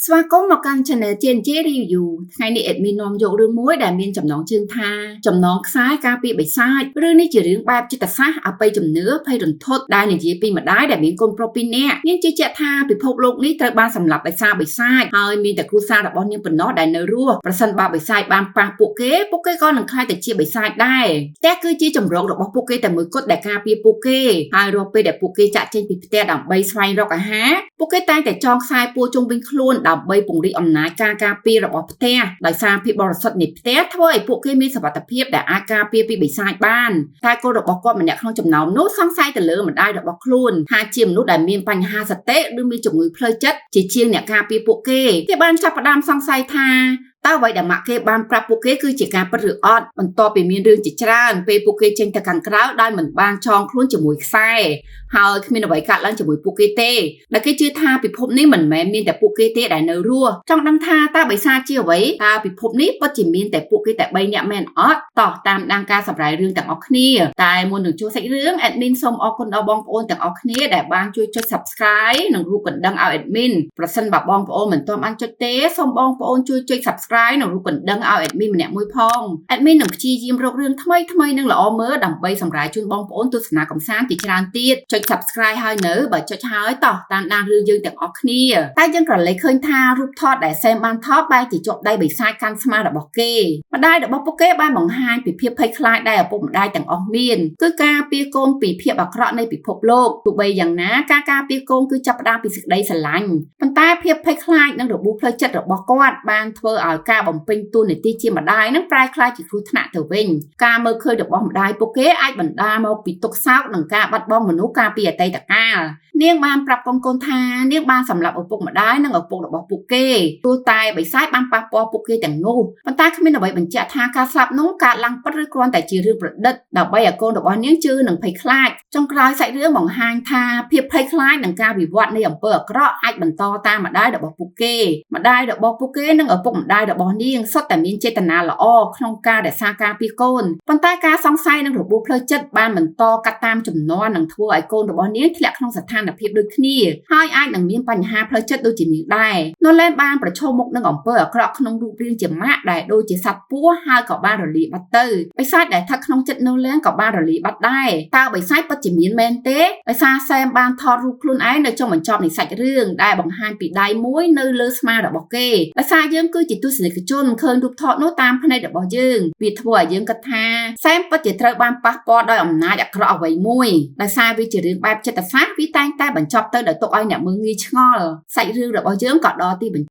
ស្វាគមន៍មកកាន់ Channel JNJ Review ថ្ងៃនេះ admin នាំយករឿងមួយដែលមានចំណងជើងថាចំណងខ្សែការពារបិសាចរឿងនេះជារឿងបែបចិត្តសាស្ត្រអបិយជំនឿភ័យរន្ធត់ដែលនិយាយពីម្ដាយដែលមានកូនប្រុសពីរនាក់នាងជឿជាក់ថាពិភពលោកនេះត្រូវបានសម្លាប់ដោយសារបិសាចហើយមានតែគ្រួសាររបស់នាងប៉ុណ្ណោះដែលនៅរស់ប្រសិនបើបិសាចបានប៉ះពួកគេពួកគេក៏នឹងក្លាយទៅជាបិសាចដែរផ្ទះគឺជាជម្រករបស់ពួកគេតែមួយគត់ដែលការពារពួកគេហើយរាល់ពេលដែលពួកគេចាក់ចេញពីផ្ទះដើម្បីស្វែងរកអាហារពួកគេតែងតែចងខ្សែពួរជុំវិញខ្លួនដើម្បីពង្រីកអំណាចការការពាររបស់ផ្ទះដោយសារភាពបរិសុទ្ធនៃផ្ទះធ្វើឲ្យពួកគេមានសុវត្ថិភាពដែលអាចការពារពីបិសាចបានតែកូនរបស់គាត់ម្នាក់ក្នុងចំណោមនោះសង្ស័យទៅលើម្ដាយរបស់ខ្លួនថាជាមនុស្សដែលមានបញ្ហាសតិឬមានជំងឺផ្លូវចិត្តជាជាងអ្នកការពារពួកគេគេបានចាប់ផ្ដើមសង្ស័យថាតើអ្វីដែលម៉ាក់គេបានប្រាប់ពួកគេគឺជាការពិតឬអត់បន្ទាប់ពីមានរឿងជាច្រើនពេលពួកគេចេញទៅខាងក្រៅដោយមិនបានចងខ្លួនជាមួយខ្សែហើយគ្មានអ្វីកើតឡើងជាមួយពួកគេទេដែលគេជឿថាពិភពនេះមិនមែនមានតែពួកគេទេដែលនៅរស់ចង់ដឹងថាតើបិសាចជាអ្វីតើពិភពនេះពិតជាមានតែពួកគេតែ3នាក់មែនអត់តោះតាមដានការសម្រាយរឿងទាំងអស់គ្នាតែមុននឹងចូលសាច់រឿង admin សូមអរគុណដល់បងប្អូនទាំងអស់គ្នាដែលបានជួយចុច Subscribe និងរូបកណ្ដឹងឲ្យ admin ប្រសិនបើបងប្អូនមិនទាន់បានចុចទេសូមបងប្អូនជួយចុច Subscribe និងរូបកណ្ដឹងឲ្យ admin ម្នាក់មួយផង admin នឹងព្យាយាមរករឿងថ្មីថ្មីនិងល្អមើលដើម្បីសម្រាយជូនបងប្អូនទស្សនាកម្សាន្តជាច្រើនទៀតចុច Subscribe ហើយនៅបើចុចហើយតោះតាមដានរឿងយើងទាំងអស់គ្នាតែយើងក៏លេចឃើញថារូបថតដែលសែមបានថតបែរជាជាប់ដៃបិសាចកាន់ស្មារបស់គេម្ដាយរបស់ពួកគេបានបង្ហាញពីភាពភ័យខ្លាចដែលឪពុកម្ដាយទាំងអស់មានគឺការពារកូនពីភាពអាក្រក់នៃពិភពលោកទោះបីយ៉ាងណាការការពារកូនគឺចាប់ផ្ដើមពីសេចក្តីស្រឡាញ់ប៉ុន្តែភាពភ័យខ្លាចនិងរបួសផ្លូវចិត្តរបស់គាត់បានធ្វើឲ្យការបំពេញតួនាទីជាម្ដាយនឹងប្រែក្លាយជាគ្រោះថ្នាក់ទៅវិញការមើលឃើញរបស់ម្ដាយពួកគេអាចបណ្ដាលមកពីទុក្ខសោកនិងការបាត់បង់មនុស្សកាលពីអតីតកាលនាងបានប្រាប់កូនៗថានាងបានសម្លាប់ឪពុកម្ដាយនិងឪពុករបស់ពួកគេទោះតែបិសាចបានប៉ះពាល់ពួកគេទាំងនោះប៉ុន្តែគ្មានអ្វីបញ្ជាក់ថាការស្លាប់នោះកើតឡើងពិតឬគ្រាន់តែជារឿងប្រឌិតដើម្បីឲ្យកូនរបស់នាងជឿនិងភ័យខ្លាចចុងក្រោយសាច់រឿងបង្ហាញថាភាពភ័យខ្លាចនិងការវិវត្តនៃអំពើអាក្រក់អាចបន្តតាមម្ដាយរបស់ពួកគេម្ដាយរបស់ពួកគេនិងឪពុកម្ដាយរបស់នាងសុទ្ធតែមានចេតនាល្អក្នុងការរក្សាការពារកូនប៉ុន្តែការសង្ស័យនិងរបួសផ្លូវចិត្តបានបន្តកាត់តាមជំនាន់និងធ្វើឲ្យកូនរបស់នាងធ្លាក់ក្នុងស្ថានភាពដូចគ្នាហើយអាចនឹងមានបញ្ហាផ្លូវចិត្តដូចជានាងដែរណូឡែនបានប្រឈមមុខនឹងអំពើអាក្រក់ក្នុងរូបរាងជាម៉ាក់ដែលដូចជាសត្វពស់ហើយក៏បានរលាយបាត់ទៅបិសាចដែលស្ថិតក្នុងចិត្តណូឡែនក៏បានរលាយបាត់ដែរតើបិសាចពិតជាមានមែនទេដោយសារសែមបានថតរូបខ្លួនឯងនៅចុងបញ្ចប់នៃសាច់រឿងដែលបង្ហាញពីដៃមួយនៅលើស្មារបស់គេដោយសារយើងគឺជាទស្សនិកជនឃើញរូបថតនោះតាមភ្នែករបស់យើងវាធ្វើឲ្យយើងគិតថាសែមពិតជាត្រូវបានប៉ះពាល់ដោយអំណាចអាក្រក់អ្វីមួយដោយសារវាជារឿងបែបចិត្តសាស្ត្រវាតែងតែបញ្ចប់ទៅដោយទុកឲ្យអ្នកមើលងាយឆ្ងល់សាច់រឿងរបស់យើងក៏ដល់ទីបញ្